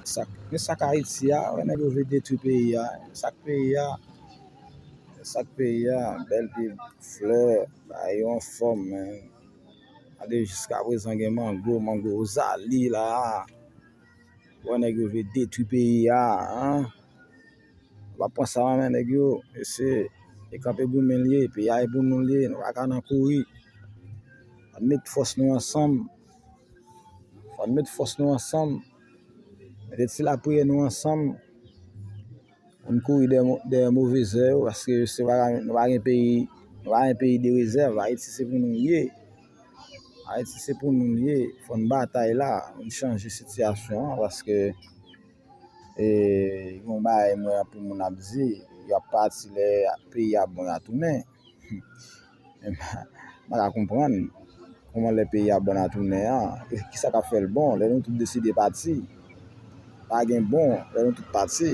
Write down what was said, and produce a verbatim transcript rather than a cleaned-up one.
Sa k, men sa k Ayiti a, wè nèg yo vle detwi peyi a. Sa k peyi a, sa k peyi a, bèl pye flè, bagay yo anfòm, men. Gade jiska prezan gen mango, mango Rozali la. Wè nèg yo vle detwi peyi a, an. Yo pa pran sa nan men nèg yo, e se, e kanpe goumen l ye, peyi a e pou nou l ye, nou pa ka nan kouri. Ann met fòs nou ansanm. Fò n met fòs nou ansanm, mete ti lapriyè nou ansanm, pou n kouri dèyè mo-, dèyè move zè yo, paske se pa, nou pa gen peyi, nou pa gen peyi de rezèv. Ayiti se pou nou l ye. Ayiti se pou nou l ye. Fò n batay la, pou n chanje sitiyasyon an, paske, e, gen yon bagay mwen anpil moun ap di, y ap pati lè peyi a bon y a tounen. M pa ka konprann kòman lè peyi a bon a tounen an, e kisa k ap fè l bon, lè nou tout deside pati. Pa gen bon lè nou tout pati.